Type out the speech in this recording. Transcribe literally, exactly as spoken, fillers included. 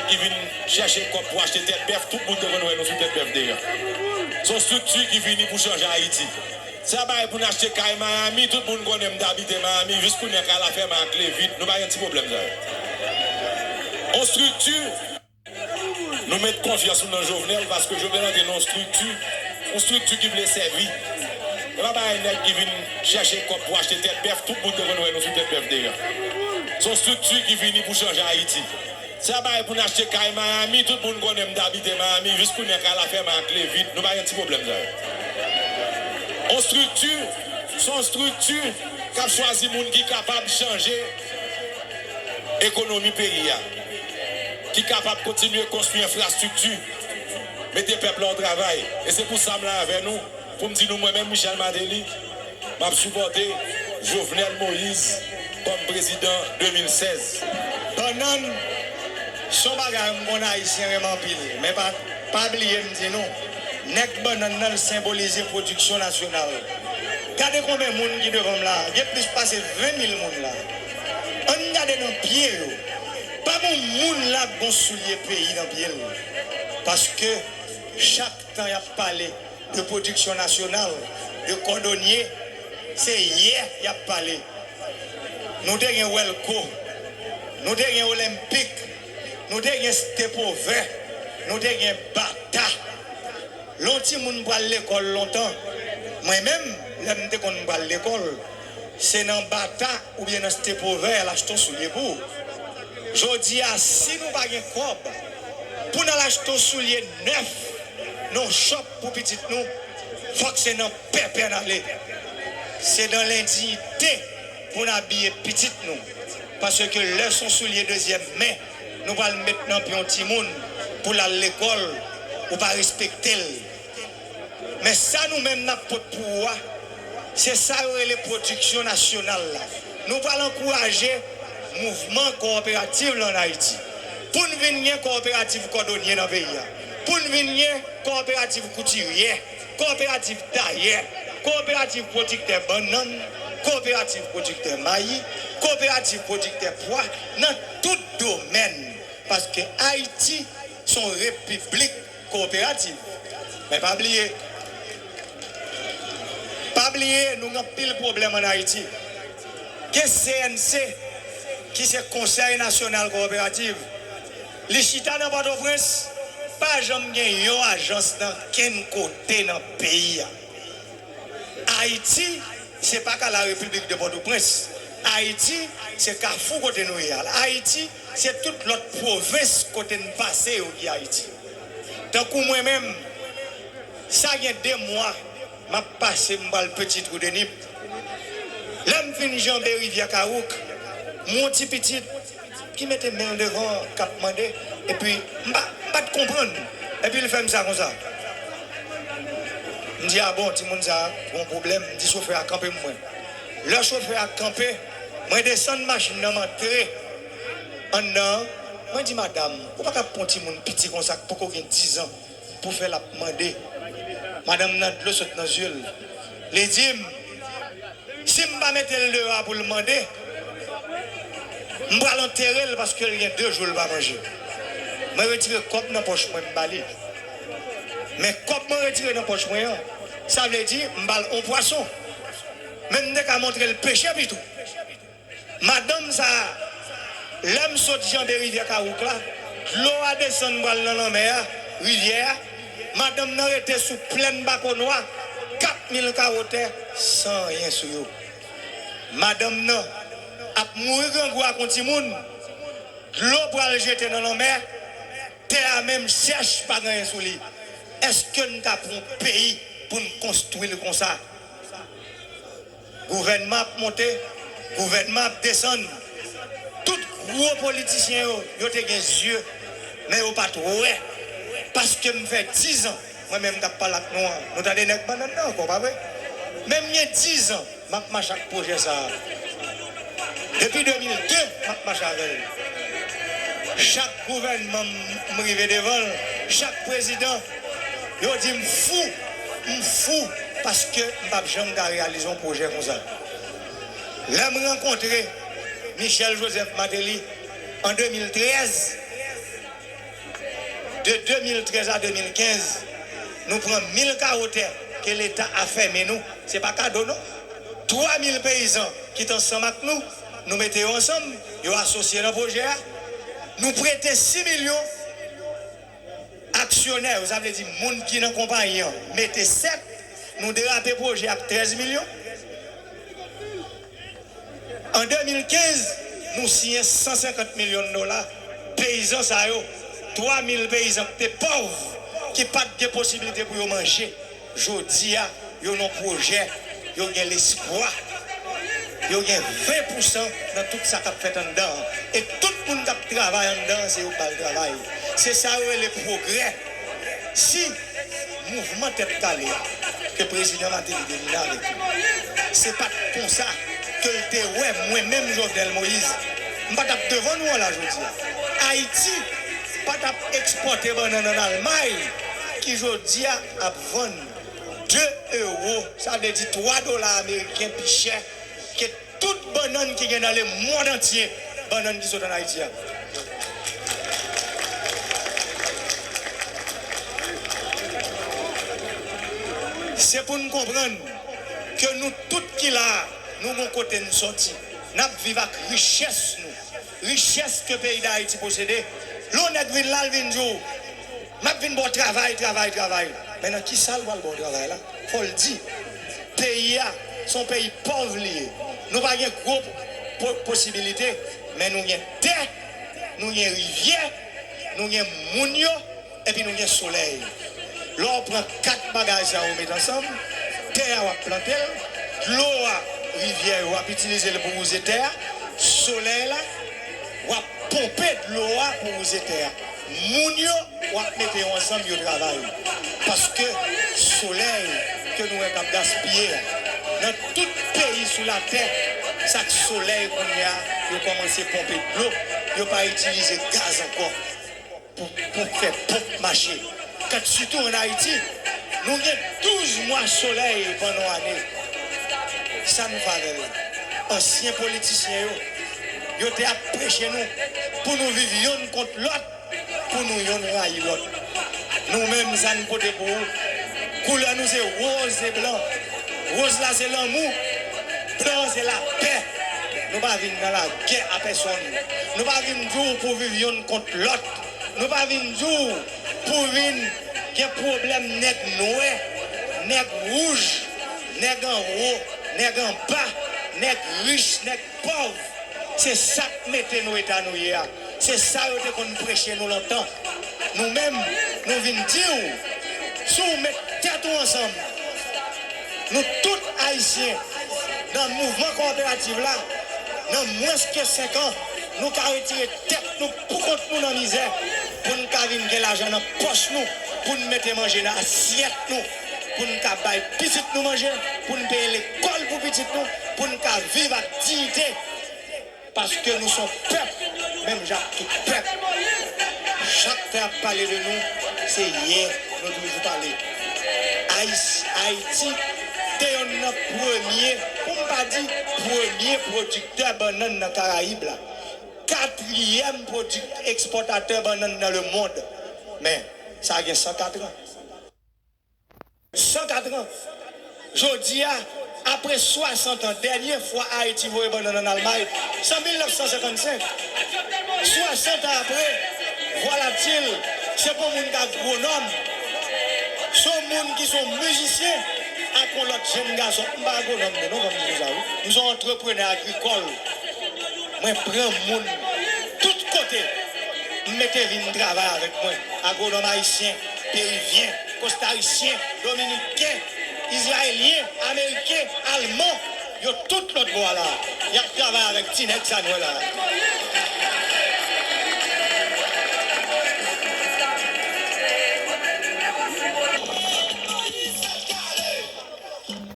ki vin chèche kòb pou achte tèt bèf, tout moun te konn wè nou sou tèt bèf deja. Se yon estrikti ki vini pou chanje Ayiti. Se pa bagay pou n achte kay Miami, tout moun konnen m te abite Miami, jis kounye a kay la fèmen ak kle vit, nou pa gen ti pwoblèm sa yo. Yon estrikti, nou met konfyans nou nan Jovenel, paske Jovenel antre nan yon estrikti, yon estrikti ki vle sèvi. E pa bagay nèg ki vin chèche kòb pou achte tèt bèf, tout moun te konn wè nou sou tèt bèf deja. Se yon estrikti ki vini pou chanje Ayiti. Se pa bagay pou n achte kay Miami, tout moun konnen m te abite Miami, jis kounye a kay la fèmen ak kle vit, nou pa gen ti pwoblèm sa yo. Yon estrikti, se yon estrikti k ap chwazi moun ki kapab chanje ekonomi peyi a, ki kapab kontinye konstwi enfrastrikti, mete pèp la o travay. E se pou sa m la avè nou, pou m di nou, mwen menm, Michel Martelly, m ap sipòte Jovenel Moïse kòm prezidan de mil sèz. Bannann se yon bagay m konn Ayisyen renmen anpil, men pa, pa bliye m di nou, nèg bannann nan l senbolize pwodiksyon nasyonal. Gade konbyen moun ki devan m la, gen plis pase ven mil moun la. Ann gade nan pye yo. Pa gen yon moun la k gen yon soulye peyi nan pye l. Paske chak tan y ap pale de pwodiksyon nasyonal, de kòdonye, se yè y ap pale. Nou te gen Wèlko, nou te gen Olenpik, nou te gen Stepovè, nou te gen Bata. Lè yon timoun pral lekòl lontan, mwen menm, lè m te konn pral lekòl, se nan Bata oubyen nan Stepovè y al achte yon soulye pou ou. Jodi a, si nou pa gen kòb pou n al achte yon soulye nèf nan yon chòp pou pitit nou, fòk se nan pèpè n ale. Se nan lendiyite pou n abiye pitit nou. Paske lè se yon soulye dezyèm men nou pral met nan pye yon timoun pou l al lekòl, ou pa respekte l. Men sa nou menm n ap pot pou ou a, se sa yo rele pwodiksyon nasyonal la. Nou pral ankouraje mouvman kowoperativ la ann Ayiti. Pou n vin gen kowoperativ kòdonye nan peyi a. Pou n vin gen kowoperativ koutiryè, kowoperativ tayè, kowoperativ pwodiktè bannann, kowoperativ pwodiktè mayi, kowoperativ pwodiktè pwa, nan tout domèn. Paske Ayiti se yon repiblik kowoperativ. Men pa bliye, pa bliye, nou gen anpil pwoblèm ann Ayiti. Gen C N C, ki se Konsèy Nasyonal Kowoperativ. Li chita nan Pòtoprens, pa janm gen yon ajans nan kenn kote nan peyi a. Ayiti, se pa ka la République de Port-au-Prince. Ayiti, se kafou kote nou ye a la. Ayiti, se tout lòt pwovens kote n pase yo ki Ayiti. Tankou mwen menm, sa gen de mwa m ap pase, m pral Petit Trou de Nip. Lè m fin janbe rivyè Kawouk, m wè yon ti pitit ki mete men l devan, k ap mande, epi m pa, m pa t konprann. Epi l fè m sa konsa. M di, "A bon, timoun sa a gen yon pwoblèm." M di chofè a, "Kanpe m wè." Lè chofè a kanpe, mwen desann machin nan, m antre anndan an. Mwen di, "Madanm, ou pa ka pran yon timoun piti konsa k poko gen diz an pou fè l ap mande." Madanm nan, dlo sot nan zye l. Li di m, "Si m pa mete l deyò a pou l mande, m pral antere l paske l gen de jou l pa manje." Mwen retire kòb nan pòch mwen, m ba li. Men kòb mwen retire nan pòch mwen an, sa vle di m ba l yon pwason. Men m te ka montre l peche pito. Madanm sa a, lè m sot janbe rivyè Kawouk la, dlo a desann pral nan lanmè a, rivyè a, madanm nan rete sou plèn Bakonwa, kat mil kawo tè, san anyen sou yo. Madanm nan ap mouri grangou ak yon timoun, dlo pral jete nan lanmè, tè a menm chèch, pa gen anyen sou li. Èske n ka pran yon peyi pou n konstwi l konsa? Gouvènman ap monte, gouvènman ap desann. Tout gwo politisyen yo, yo te gen zye, men yo pa t wè. Paske m fè diz an, mwen menm k ap pale ak nou an, nou tande nèg bannann nan ankò, pa vre? Men m gen diz an, m ap mache ak pwojè sa a. Depi de mil de, m ap mache avè l. Chak gouvènman m, m rive devan l, chak prezidan, yo di m fou, m fou, paske m p ap janm ka reyalize yon pwojè konsa. Lè m rankontre Michel Joseph Martelly an de mil trèz, De de mil trèz a de mil kenz, nou pran mil kawo tè ke Leta a fèmen nou. Se pa kado non. Twa mil peyizan ki t ansanm ak nou, nou mete yo ansanm, yo asosye nan pwojè a. Nou prete sis milyon. Aksyonè yo, sa vle di moun ki nan konpayi an, mete sèt, nou derape pwojè ak trèz milyon. An de mil kenz, nou siyen san senkant milyon dola. Peyizan sa yo, twa mil peyizan ki te pòv, ki pa t gen posiblite pou yo manje, jodi a, yo nan pwojè, yo gen lespwa, yo gen ven pousan nan tout sa k ap fèt anndan an. E tout moun k ap travay anndan an, se yo k ba l travay. Se sa yo rele pwogrè. Si mouvman Tèt Kale a, ke prezidan Martelly te vin avèk li, se pa t konsa ke l te wè mwen menm Jovenel Moïse, m pa t ap devan nou an la jodi a. Ayiti pa t ap ekspòte bannann ann Almay, ki jodi a ap vann de ewo, sa vle di twa dola ameriken pi chè ke tout bannann ki gen nan lemonn antye, bannann ki sot ann Ayiti a. Se pou n konprann ke nou tout ki la a, nou gon kote n sòti. N ap viv ak richès nou. Richès ke peyi Dayiti posede. Lè yon nèg vin la, l vin di w, "M ap vin ba w travay, travay, travay." Men nan ki sa l pral ba w travay la? Fò l di. Peyi a, se yon peyi pòv li ye. Nou pa gen gwo po-, posibilite, men nou gen tè, nou gen rivyè, nou gen moun yo, epi nou gen solèy. Lè w pran kat bagay sa yo met ansanm, tè a w ap plante l, dlo a, rivyè yo, w ap itilize l pou wouze tè a, solèy la, w ap ponpe dlo a pou wouze tè a. Moun yo, w ap mete yo ansanm, yo travay. Paske solèy ke nou wè k ap gaspiye a, nan tout peyi sou latè, sa k solèy kounye a, yo kòmanse ponpe dlo, yo pa itilize gaz ankò pou, pou fè ponp mache. Kat sitou ann Ayiti, nou gen douz mwa solèy pandan yon ane. Sa n fè avè l? Ansyen politisyen yo, yo te ap preche nou pou nou viv yonn kont lòt, pou nou yonn rayi lòt. Nou menm, sa n pote pou ou, koulè nou se woz e blan. Woz la se lanmou, blan an se lapè. Nou pa vin nan lagè a pèsonn. Nou pa vin di w pou viv yonn kont lòt. Nou pa vin di w pou vin gen pwoblèm nèg nwè, nèg wouj, nèg anwo, nèg anba, nèg rich, nèg pòv. Se sa k mete nou eta nou ye a. Se sa yo te konn preche nou lontan. Nou menm, nou vin di w, si w met tèt ou ansanm, nou tout Ayisyen, nan mouvman kowoperativ la, nan mwens ke senk an, nou ka retire tèt nou pou kont nou nan mizè, pou n ka vin gen lajan nan pòch nou, pou n mete manje nan asyèt nou, pou n ka bay pitit nou manje, pou n peye lekòl pou pitit nou, pou n ka viv ak diyite. Paske nou se yon pèp, menm jan ak tout pèp. Chak fè ap pale de nou, se yè nou toujou pale. Ayis-, Ayiti te yonn nan premye, pou m pa di premye pwodiktè bannann nan Karayib la. Katriyèm pwodiktè ekspòtatè bannann nan lemonn. Men, sa gen san katran. San katran. Jodi a, apre swasant an, dènye fwa Ayiti voye bannann ann Almay, se an mil nèf san senkannsenk. Swasant an apre, vwalatil, se pou moun k agwonòm. Se yon moun ki se yon mizisyen ak yon lòt jèn gason. M pa agwonòm, non, non, ban m di nou sa, wi. M se yon antreprenè agrikòl. Mwen pran moun tout kote, m mete vin travay avèk mwen. Agwonòm ayisyen, perivyen, kostarisyen, dominiken, izrayelyen, ameriken, alman, yo tout lòt bò a la. Y ap travay avèk ti nèg sa n wè la.